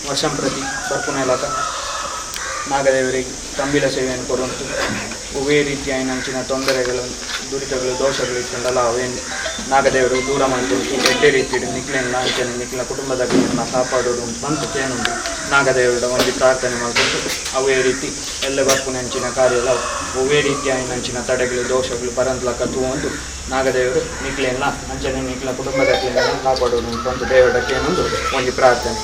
ವರ್ಷಂ ಪ್ರತಿ ಬರ್ಪುನ ಇಲಾಖ ನಾಗದೇವರಿಗೆ ತಂಬಿಲ ಸೇವೆಯನ್ನು ಕೊರುವಂತು ಒವ್ವೇ ರೀತಿಯಾಯಿನಂಚಿನ ತೊಂದರೆಗಳು ದುರಿತಗಳು ದೋಷಗಳು ಇತ್ತುಂಡಲ ಅವೇನು ನಾಗದೇವರು ದೂರ ಮಲ್ತೊಂದು ಎಡ್ಡೆ ರೀತಿಡ್ ನಿಕ್ಲೆನ ಅಂಚನೆ ನಿಕ್ಲೆನ ಕುಟುಂಬದಕ್ಲೆನ ಕಾಪಾಡೋಡು ಪಂದ್ ಕೇನೊಂದು ನಾಗದೇವರ ಒಂಜಿ ಪ್ರಾರ್ಥನೆ ಮಲ್ತೊಂದು ಅವ್ವೇ ರೀತಿ ಎಲ್ಲೆ ಬರ್ಪುನಂಚಿನ ಕಾರ್ಯಲ ಒವ್ವೇ ರೀತಿಯಾಯಿನಂಚಿನ ತಡೆಗಳು ದೋಷಗಳು ಬರಂದ್ಲಕ ತೂವೊಂದು ನಾಗದೇವರು ನಿಕ್ಲೆನ ಅಂಚನೆ ನಿಕ್ಲೆನ ಕುಟುಂಬದಕ್ಲೆನ ಕಾಪಾಡೋಡು ಪಂದ್ ದೇವರ ಕೇನೊಂದು ಒಂಜಿ ಪ್ರಾರ್ಥನೆ.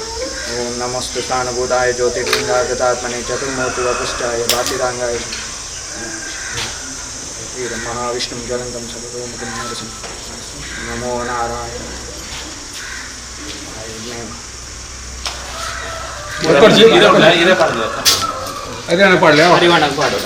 ಓಂ ನಮಸ್ತು ಸ್ಥಾನಭೂತಾಯ ಜ್ಯೋತಿರ್ಲಿಂಗಾಗತಾತ್ಮನೆ ಚತುರ್ಮೂರ್ತಿ ವಪುಷ್ಟಾಯ ಭಾಸಿತಾಂಗಾಯ ವೀರಂ ಮಹಾವಿಷ್ಣುಂ ಜ್ವಲಂತಂ ಸರ್ವತೋಮುಖಂ ನರಸಿಂಹ ನಮೋ ನಾರಾಯಣ. ಹರಿಯಾಣ ಪಾಡಲೆ. ಹರಿವಾಣ ಪಾಡು.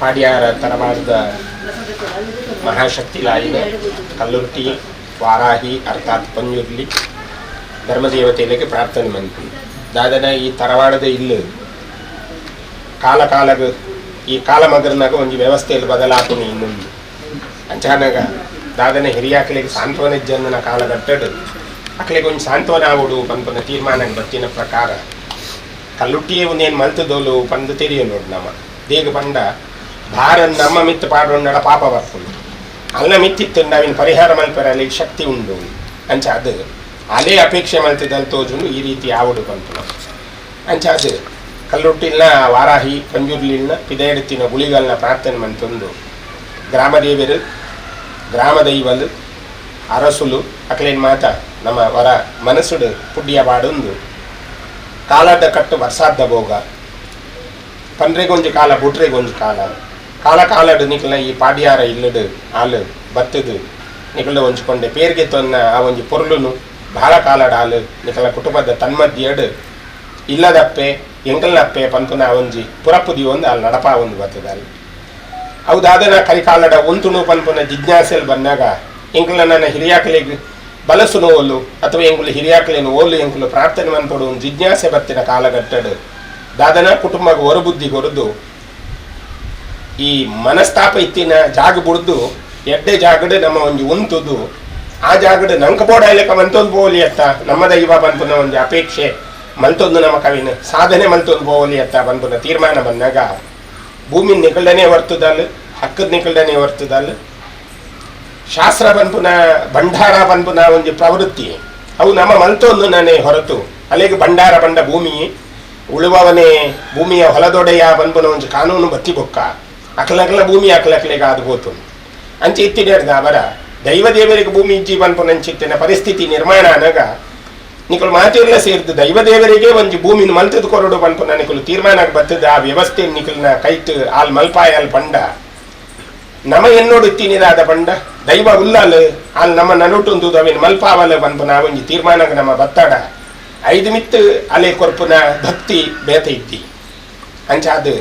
Padiyar ತರವಾಡದ ಮಹಾಶಕ್ತಿ ಲಾಯಿನ ಕಲ್ಲುರ್ಟಿ ವಾರಾಹಿ ಅರ್ಥಾತ್ ಪಂಜುರ್ಲಿ ಧರ್ಮದೇವತೆಗಳಿಗೆ ಪ್ರಾರ್ಥನೆ ಮಂತ್ರಿ ದಾದನ ಈ ತರವಾಡದ ಇಲ್ಲು ಕಾಲ ಕಾಲಗ ಈ ಕಾಲ ಮಗರ್ನಾಗ ಒಂದು ವ್ಯವಸ್ಥೆಯಲ್ಲಿ ಬದಲಾಪುನಿ ಇನ್ನೊಂದು ಅಂಚಾನಾಗ ದಾದನ ಹಿರಿಯಾಕ್ಲಿಗೆ ಸಾಂತ್ವನ ಜನ ಕಾಲಗಟ್ಟಡು ಅಕ್ಲಿಗೆ ಒಂದು ಸಾಂತ್ವನ ಆವಡು ಪನ್ಪನ ತೀರ್ಮಾನ ಬತ್ತಿನ ಪ್ರಕಾರ ಕಲ್ಲುಟ್ಟಿಯೇ ಒಂದೇನು ಮಲ್ತದೋಲು ಪಂದು ತೆರಿಯ ನೋಡು ನಮ್ಮ ದೇಗ ಪಂಡ ಭಾರ ನಮ್ಮ ಮಿತ್ತು ಪಾಡೋಂಡ ಪಾಪ ಬರ್ಪುಂಡು ಅಲ್ಲ ಮಿತ್ತಿತ್ತು ನಾವಿನ ಪರಿಹಾರ ಮಲ್ಪರ ಅಲ್ಲಿ ಶಕ್ತಿ ಉಂಡು ಅಂಚ ಅದು ಅದೇ ಅಪೇಕ್ಷೆ ಮಲ್ತದಲ್ಲಿ ತೋಜುಂಡು ಈ ರೀತಿ ಆವಡು ಪನ್ಪುನ ಅಂಚ ಅದು ಕಲ್ಲುಟ್ಟಿಲ್ನ ವಾರಾಹಿ ಪಂಜುರ್ಲಿಲ್ನ ಪಿದೆಡುತ್ತಿನ ಗುಳಿಗಳನ್ನ ಪ್ರಾರ್ಥನೆ ಮಂತೊಂದು ಗ್ರಾಮದೇವರು ಗ್ರಾಮದೈವಲು ಅರಸುಲು ಅಕ್ಲೇನ್ ಮಾತ ನಮ್ಮ ವರ ಮನಸ್ಸುಡು ಪುಡ್ಡಿಯ ಬಾಡೊಂದು ಕಾಲಾಟ ಕಟ್ಟು ವರ್ಷಾದ್ದ ಭೋಗ ಪಂಡ್ರೆಗೊಂಜಿ ಕಾಲ ಬುಟ್ರೆಗೊಂಜಿ ಕಾಲ ಕಾಲ ಕಾಲಡು ನಿಕ್ಲ ಈ ಪಾಡಿಯಾರ ಇಲ್ಲಡು ಆಲು ಬತ್ತದು ನಿಕಲ ಒಂಜಿಕೊಂಡೆ ಪೇರ್ಗೆ ತೊನ್ನ ಆ ಒಂಜಿ ಪೊರ್ಲುನು ಬಹಳ ಕಾಲಡು ಆಲು ನಿಕಲ ಕುಟುಂಬದ ತನ್ಮಧ್ಯಡು ಇಲ್ಲದಪ್ಪೆ ಎಂಕಲ್ನಪ್ಪೆ ಪನ್ಪುನ ಆ ಒಂಜಿ ಪುರಪುದಿ ಒಂದು ಅಲ್ಲಿ ನಡಪ ಒಂದು ಬತ್ತದ ಅಲ್ಲಿ ಅವು ದಾದನ ಕರಿಕಾಲಡ ಉಂತುನು ಪನ್ಪುನ ಜಿಜ್ಞಾಸೆಲ್ ಬಂದಾಗ ಎಂಕಲ್ನ ನನ್ನ ಹಿರಿಯಾಕಲಿಗೆ ಬಲಸುನು ಓಲು ಅಥವಾ ಎಂಕುಲು ಹಿರಿಯಾಕಲೇನು ಓಲು ಎಂಕುಲು ಪ್ರಾರ್ಥನೆ ಮನ್ಪೊಡು ಒಂದು ಜಿಜ್ಞಾಸೆ ಬತ್ತಿನ ಕಾಲಗಟ್ಟಡು ದಾದನ ಕುಟುಂಬಕ್ಕೆ ಹೊರಬುದ್ಧಿ ಕೊರದು ಈ ಮನಸ್ತಾಪ ಇತ್ತಿನ ಜಾಗ ಬುಡ್ದು ಎಡ್ಡೆ ಜಾಗಡು ನಮ್ಮ ಒಂಜಿ ಉಂತುದು ಆ ಜಾಗಡು ನಂಕ ಬೋಡ ಇಲ್ಲಕ ಮಂತೊಂದು ಬೋಲಿ ಅತ್ತ ನಮ್ಮ ದೈವ ಪನ್ಪುನ ಒಂಜಿ ಅಪೇಕ್ಷೆ ಮಲ್ತೊಂದು ನಮ್ಮ ಕವಿನ ಸಾಧನೆ ಮಲ್ತೊಂದು ಬೋಲಿ ಅತ್ತ ಪನ್ಪುನ ತೀರ್ಮಾನ ಬಂದಾಗ ಭೂಮಿ ನಿಕಲ್ಡನೆ ವರ್ತುದಲ್ ಹಕ್ಕದ ನಿಕಲ್ಡನೆ ವರ್ತುದಲ್ ಶಾಸ್ತ್ರ ಪನ್ಪುನ ಭಂಡಾರ ಪನ್ಪುನ ಒಂಜಿ ಪ್ರವೃತ್ತಿ ಅವು ನಮ್ಮ ಮಲ್ತೊಂದು ನಾನೇ ಹೊರತು ಅಲ್ಲಿಗೆ ಭಂಡಾರ ಬಂಡ ಭೂಮಿ ಉಳುವವನೇ ಭೂಮಿಯ ಹೊಲದೊಡೆಯ ಪನ್ಪುನ ಒಂಜಿ ಕಾನೂನು ಬತ್ತಿ ಬೊಕ್ಕ ಅಕ್ಲಕ್ಲ ಭೂಮಿ ಅಕ್ಲಕ್ಲೆಗೆ ಅದು ಹೋತು ಅಂಚೆ ಇತ್ತಿನ ಅವರ ದೈವ ದೇವರಿಗೆ ಭೂಮಿ ಇಜ್ಜಿ ಪನ್ಪುನಂಚಿತ್ತಿನ ಪರಿಸ್ಥಿತಿ ನಿರ್ಮಾಣ ಅನಗ ನಿಕುಲು ಮಾತಿರ್ಲ ಸೇರ್ದು ದೈವ ದೇವರಿಗೆ ಒಂಜಿ ಭೂಮಿನ ಮಲ್ತದ ಕೊರಡು ಪನ್ಪುನ ನಿಕುಲು ತೀರ್ಮಾನ ಬತ್ತದ ಆ ವ್ಯವಸ್ಥೆ ನಿಕಲ್ನ ಕೈಟ್ ಆಲ್ ಮಲ್ಪಾಯಲ್ ಪಂಡ ನಮ ಎನ್ನೋಡು ಇತ್ತೀನಿದಾದ ಪಂಡ ದೈವ ಉಲ್ಲಾಲ್ ಆಲ್ ನಮ್ಮ ನಡುಟುಂದು ಅವಿನ ಮಲ್ಪಾವಲ ಪನ್ಪುನ ಒಂಜಿ ತೀರ್ಮಾನಕ್ಕೆ ನಮ್ಮ ಬತ್ತಾಡ ಐದು ಮಿತ್ತು ಅಲೆ ಕೊರ್ಪುನ ಭಕ್ತಿ ಬೇತ ಇದ್ದಿ ಅಂಚ ಅದು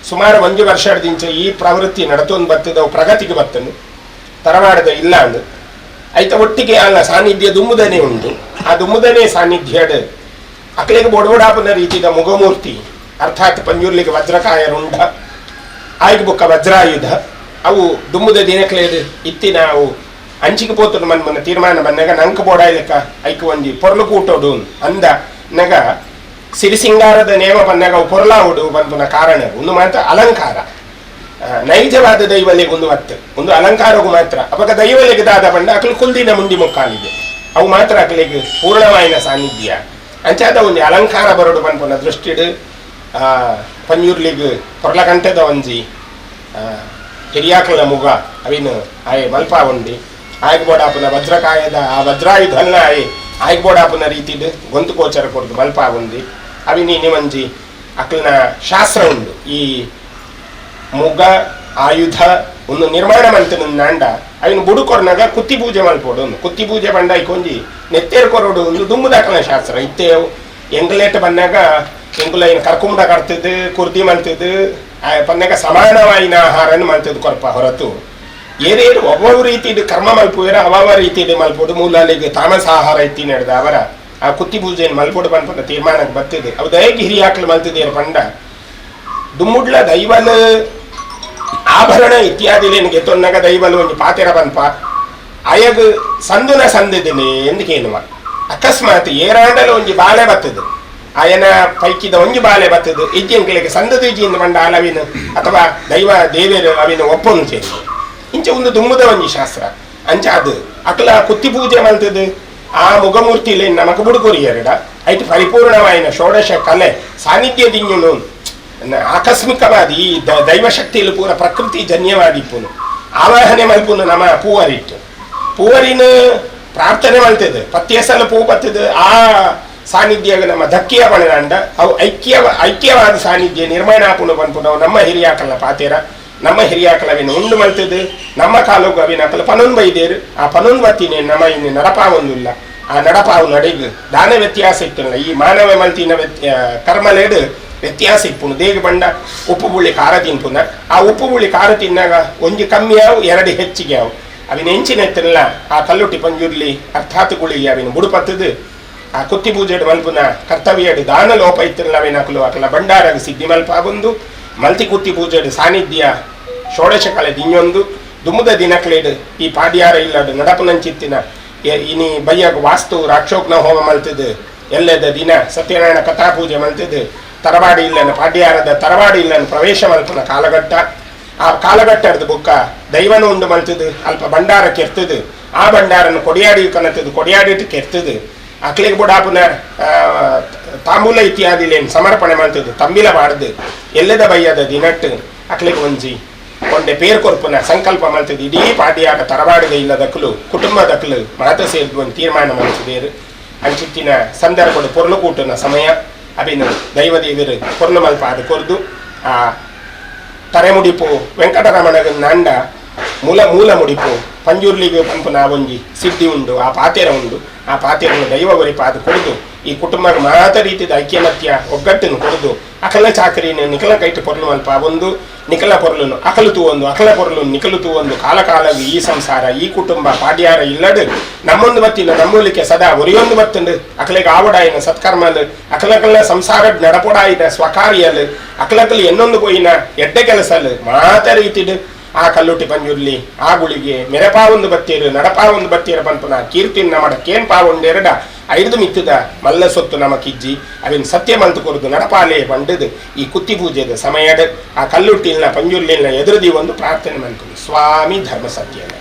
ಸುಮಾರು ಒಂದು ವರ್ಷದಿಂಚ ಈ ಪ್ರವೃತ್ತಿ ನಡತೊಂದು ಬತ್ತದವು ಪ್ರಗತಿಗೆ ಬತ್ತನು ತರವಾಡದ ಇಲ್ಲ ಅಂದು ಐತ ಒಟ್ಟಿಗೆ ಅಲ್ಲ ಸಾನ್ನಿಧ್ಯ ದುಮ್ಮುದನೆ ಉಂಟು ಆ ದುಮ್ಮುದನೆ ಸಾನ್ನಿಧ್ಯಡ್ ಅಕ್ಲೆಗೆ ಬೊಡಬೊಡಾಪನ ರೀತಿದ ಮುಗಮೂರ್ತಿ ಅರ್ಥಾತ್ ಪಂಜುರ್ಲಿಗೆ ವಜ್ರಕಾಯರುಂಡ ಆಯ್ಗೆ ಬೊಕ್ಕ ವಜ್ರಾಯುಧ ಅವು ದುಮ್ಮುದ ದಿನಕ್ಲೇದು ಇತ್ತಿನ ಅವು ಅಂಚಿಗೆ ಪೋತುಡು ಮನ್ಮನ ತೀರ್ಮಾನ ಬಂದಾಗ ನಂಕ ಬೋಡಾಯ್ಲಕ್ಕ ಐಕ್ ಒಂಜಿ ಪೊರ್ಲು ಕೂಟೋಡು ಅಂದ ನಗ ಸಿರಿಸಿಂಗಾರದ ನೇಮ ಬಂದಾಗ ಅವು ಪೊರ್ಲಾವುಡು ಪನ್ಪುನ ಕಾರಣ ಒಂದು ಮಾತ್ರ ಅಲಂಕಾರ ನೈಜವಾದ ದೈವಲೆಗೆ ಒಂದು ವತ್ತು ಒಂದು ಅಲಂಕಾರಗೂ ಮಾತ್ರ ಅಪಕ ದೈವಲೆಗೆ ದಾದ ಬಂಡ ಅಕಲು ಕುಲ್ದಿನ ಮುಂಡಿ ಮುಕ್ಕಾಲಿಗೆ ಅವು ಮಾತ್ರ ಅಕಲಿಗೆ ಪೂರ್ಣವಾಯಿನ ಸಾನ್ನಿಧ್ಯ ಅಂಚಾದ ಒಂದು ಅಲಂಕಾರ ಬರೋಡು ಪನ್ಪುನ ದೃಷ್ಟಿಡು ಪಂಜುರ್ಲಿಗೆ ಪೊರ್ಲಕಂಠದ ಒಂಜಿ ಹಿರಿಯಾಕಲ ಮುಗ ಅವಿನ ಆಯೆ ಮಲ್ಪಾ ಉಂಡಿ ಆಯ್ಗೆ ಬೋಡಾಪುನ ವಜ್ರಕಾಯದ ಆ ವಜ್ರಾಯುಧಲ್ಲ ಆಯೆ ಆಯ್ಗೆ ಬೋಡಾಪುನ ರೀತಿಡು ಗೊಂತು ಗೋಚರ ಕೊಡ್ದು ಮಲ್ಪಾ ಉಂಡಿ ಅವಿನಿ ನಿವಂಜಿ ಅಕ್ಲನ ಶಾಸ್ತ್ರ ಉಂಡು ಈ ಮುಗ ಆಯುಧ ಒಂದು ನಿರ್ಮಾಣ ಮಂತನ ನಾಂಡ ಅವಿನ ಬುಡುಕೊರ್ನಾಗ ಕುತ್ತಿ ಪೂಜೆ ಮಲ್ಪೋಡು ಒಂದು ಕುತ್ತಿ ಪೂಜೆ ಬಂಡ ಐಕೊಂಜಿ ನೆತ್ತೇರು ಕೊರೋಡು ಒಂದು ದುಂಬುದಾಕಲ ಶಾಸ್ತ್ರ ಇತ್ತೆ ಎಂಗ್ಲೇಟ್ ಬಂದಾಗ ಎಂಗುಲ ಏನು ಕರ್ಕುಂಡ ಕಡ್ತದ್ದು ಕುರ್ದಿ ಮಲ್ತದ್ದು ಪನ್ನಾಗ ಸಮಾನವಾಯಿನ ಆಹಾರನ ಮಲ್ತದ್ದು ಕೊರಪ ಹೊರತು ಏನೇನು ಒಬ್ಬೊಬ್ಬ ರೀತಿ ಕರ್ಮ ಮಲ್ಪುವೇರ ಅವಾವ ರೀತಿ ಮಲ್ಪೋಡು ಮೂಲಾಲಿಗೆ ತಾಮಸ ಆಹಾರ ಇತ್ತಿ ನಡೆದ ಅವರ ಆ ಕುತ್ತಿ ಪೂಜೆಯನ್ನು ಮಲ್ಪೋಡು ಪನ್ಪನ ತೀರ್ಮಾನಕ್ಕೆ ಬರ್ತದೆ ಅವು ದಯಗೆ ಹಿರಿಯಾಕ್ಲು ಮಲ್ತದೇನು ಪಂಡ ದುಮ್ಮುಡ್ಲ ದೈವಲ ಆಭರಣ ಇತ್ಯಾದಿಲೇನಿಗೆ ತೊನ್ನಗ ದೈವಲು ಒಂಜಿ ಪಾತೆರ ಪನ್ಪ ಅಯಗ್ ಸಂದುನ ಸಂದಿದ್ದೀನಿ ಎಂದು ಕೇಳುವ ಅಕಸ್ಮಾತ್ ಏರಾಂಡಲ ಒಂಜಿ ಬಾಳೆ ಬರ್ತದೆ ಆಯನ ಪೈಕಿದ ಒಂಜಿ ಬಾಳೆ ಬರ್ತದೆ ಇಜ್ಜಿಂಕ್ಲೆಗೆ ಸಂದದ ಇಜ್ಜಿಂದ ಪಂಡ ಅಲವಿನ ಅಥವಾ ದೈವ ದೇವೇರು ಅವಿನ ಒಪ್ಪೊಂದು ಸೇರಿ ಇಂಚ ಒಂದು ದುಮ್ಮುದ ಒಂಜಿ ಶಾಸ್ತ್ರ ಅಂಚ ಅದು ಅಕ್ಲ ಕುತ್ತಿ ಪೂಜೆ ಮಲ್ತದೆ ಆ ಮುಗಮೂರ್ತಿಲಿ ನಮಕ್ ಬುಡುಕೊರಿಯರಡ ಐಟ್ ಪರಿಪೂರ್ಣವಾಯಿನ ಷೋಡಶ ಕಲೆ ಸಾನ್ನಿಧ್ಯ ದಿಂಜುನು ಆಕಸ್ಮಿಕವಾದ ಈ ದೈವಶಕ್ತಿಯಲ್ಲಿ ಪೂರ ಪ್ರಕೃತಿ ಜನ್ಯವಾದಿಪ್ಪುನು ಆವಾಹನೆ ಮಲ್ಪುನು ನಮ್ಮ ಪೂವರಿಟ್ಟು ಪೂವರಿನ ಪ್ರಾರ್ಥನೆ ಮಲ್ತದೆ ಪತ್ಯಸಲ ಪೂ ಬರ್ತದೆ ಆ ಸಾನ್ನಿಧ್ಯ ನಮ್ಮ ಧಕ್ಕಿಯ ಬಣನಾಂಡ ಅವು ಐಕ್ಯವಾದ ಸಾನ್ನಿಧ್ಯ ನಿರ್ಮಾಣ ಆಪುನು ಪನ್ಪುನವು ನಮ್ಮ ಹಿರಿಯಾಕಲ್ಲ ಪಾತೇರ ನಮ್ಮ ಹಿರಿಯಾಕಲವಿನ ಉಂಡು ಮಲ್ತದೆ ನಮ್ಮ ಕಾಲೋಗು ಅವಿನ ಅಕಲ ಪನೊನ್ ಬೈದೇರು ಆ ಪನೊನ್ ಬತ್ತೀನಿ ನಮ್ಮ ಇನ್ನು ನಡಪಾವೊಂದಿಲ್ಲ ಆ ನಡಪಾವು ನಡೆಗು ದಾನ ವ್ಯತ್ಯಾಸ ಇತ್ತಲ್ಲ ಈ ಮಾನವ ಮಲ್ತಿನ ಕರ್ಮಲೇಡು ವ್ಯತ್ಯಾಸ ಇಪ್ಪುನು ದೇಗ ಬಂಡ ಉಪ್ಪು ಬುಳ್ಳಿ ಖಾರ ತಿನ್ಪುನ ಆ ಉಪ್ಪು ಬುಳ್ಳಿ ಖಾರ ತಿನ್ನಾಗ ಒಂಜಿ ಕಮ್ಮಿ ಆವು ಎರಡು ಹೆಚ್ಚಿಗೆ ಆವು ಅವಿನ ಎಂಚಿನ ಎತ್ತಲ್ಲ ಆ ಕಲ್ಲುಟ್ಟಿ ಪಂಜುರ್ಲಿ ಅರ್ಥಾತ್ ಗುಳಿಗೆ ಅವಿನ ಬುಡುಪತ್ತದು ಆ ಕುತ್ತಿ ಪೂಜೆಡ್ ಮಲ್ಪುನ ಕರ್ತವ್ಯಡ್ ದಾನ ಲೋಪ ಇತ್ತಿರಲ್ಲ ಅವಿನ ಅಕಲು ಅಕಲ ಭಂಡಾರಗ ಸಿದ್ಧಿ ಮಲ್ಪಾಗೊಂದು ಮಲ್ತಿ ಕುತ್ತಿ ಪೂಜೆಡ್ ಸಾನ್ನಿಧ್ಯ ಷೋಡಶ ಕಲೆ ದಿഞ്ഞೊಂದು ದುಮ್ಮದ ದಿನಕ್ಲೇಡ್ ಈ ಪಾಡ್ಯಾರ ಇಲ್ಲಡ್ ನಡಪನಂಚಿತ್ತಿನ ಇನಿ ಬಯ್ಯಾಗ ವಾಸ್ತು ರಾಕ್ಷೋಗ್ನ ಹೋಮ ಮಲ್ತದು ಎಲ್ಲದ ದಿನ ಸತ್ಯನಾರಾಯಣ ಕಥಾ ಪೂಜೆ ಮಲ್ತದು ತರವಾಡಿ ಇಲ್ಲನ ಪಾಡ್ಯಾರದ ತರವಾಡಿ ಇಲ್ಲನ ಪ್ರವೇಶ ಮಲ್ಪನ ಕಾಲಘಟ್ಟ ಆ ಕಾಲಘಟ್ಟದ ಬುಕ್ಕ ದೈವನ ಉಂಡು ಮಲ್ತದು ಅಲ್ಪ ಭಂಡಾರ ಕೆರ್ತದು ಆ ಭಂಡಾರನ್ನು ಕೊಡಿಯಾಡಿ ಕನತದು ಕೊಡಿಯಾಡಿಟ್ಟು ಕೆರ್ತದು ಅಕ್ಲಿಗೆ ಬುಡಾಪುನ ತಾಂಬೂಲ ಇತ್ಯಾದಿಲೇನು ಸಮರ್ಪಣೆ ಮಾಡ್ತದ್ದು ತಂಬಿಲ ಬಾರ್ದು ಎಲ್ಲದ ಬಯ್ಯದ ದಿನಟ್ಟು ಅಕ್ಲಿಗೆ ಒಂಜಿ ಕೊಂಡೆ ಪೇರ್ ಕೊರ್ಪುನ ಸಂಕಲ್ಪ ಮಾಡ್ತದ್ದು ಇಡೀ ಪಾಡಿಯಾಗ ತರವಾಡಿದ ಇಲ್ಲದಕ್ಕಲು ಕುಟುಂಬದಕ್ಕಲು ಮಾತ ಸೇರಿದು ಒಂದು ತೀರ್ಮಾನ ಮಾಡಿಸಿದೇರು ಅಂಚಿತ್ತಿನ ಸಂದರ್ಭದ ಪೊರ್ಲು ಕೂಟನ ಸಮಯ ಅಭಿನ ದೈವದೇವರು ಪೊರ್ಲು ಮಲ್ಪ ಅದು ಕೊರ್ದು ಆ ತರೆಮುಡಿಪು ವೆಂಕಟರಮಣಗ ನಾಂಡ ಮೂಲ ಮೂಲ ಮುಡಿಪು ಪಂಜುರ್ಲಿಗೆ ಪಂಪುನ ಒಂಜಿ ಸಿದ್ಧಿ ಉಂಡು ಆ ಪಾತೆರ ಉಂಡು ಆ ಪಾತೆರನ್ನು ದೈವ ಒರಿಪಾದ ಕೊಡುದು ಈ ಕುಟುಂಬ ಮಾತ ರೀತಿದ ಐಕ್ಯಮತ್ಯ ಒಗ್ಗಟ್ಟನ್ನು ಕೊಡುದು ಅಕಲ ಚಾಕರಿನ ನಿಕಲ ಕೈಟ್ ಪೊರ್ಲು ಅಲ್ಪ ಒಂದು ನಿಕಲ ಪೊರ್ಲುನು ಅಕಲು ತೂವೊಂದು ಅಕಲ ಪೊರ್ಲು ನಿಕಲು ತೂವೊಂದು ಕಾಲ ಕಾಲವು ಈ ಸಂಸಾರ ಈ ಕುಟುಂಬ ಪಾಡ್ಯಾರ ಇಲ್ಲಡು ನಮ್ಮೊಂದು ಬತ್ತಿನ ನಮ್ಮೂಲಿಕೆ ಸದಾ ಒರಿಯೊಂದು ಬತ್ತುಂಡು ಅಕಲೆಗೆ ಆವಡಾಯಿನ ಸತ್ಕರ್ಮಲು ಅಕಲಕಲ ಸಂಸಾರ ನಡಪೊಡಾಯಿನ ಸ್ವಕಾರ್ಯಲು ಅಕಲಕಲು ಎನ್ನೊಂದು ಪೋಯಿನ ಎಡ್ಡೆ ಕೆಲಸಲು ಮಾತ ರೀತಿಡು ಆ ಕಲ್ಲುಟ್ಟಿ ಪಂಜುರ್ಲಿ ಆ ಗುಳಿಗೆ ಮೆರಪಾವೊಂದು ಬತ್ತೀರು ನಡಪಾವೊಂದು ಬತ್ತೀರ ಪನ್ಪುನ ಕೀರ್ತಿನ ನಮಡ ಕೇನ್ ಪಾವೊಂಡೆರಡ ಐದು ಮಿತ್ತದ ಮಲ್ಲ ಸೊತ್ತು ನಮ ಕಿಜ್ಜಿ ಅವಿನ ಸತ್ಯ ಮಂತು ಕೊರದು ನಡಪಾಲೆ ಪಂಡದು ಈ ಕುತ್ತಿ ಪೂಜೆದ ಸಮಯಡ್ ಆ ಕಲ್ಲುಟ್ಟಿಲ್ನ ಪಂಜುರ್ಲಿನ ಎದುರುದಿ ಒಂದು ಪ್ರಾರ್ಥನೆ ಮನ್ಪುನು ಸ್ವಾಮಿ ಧರ್ಮ ಸತ್ಯನ.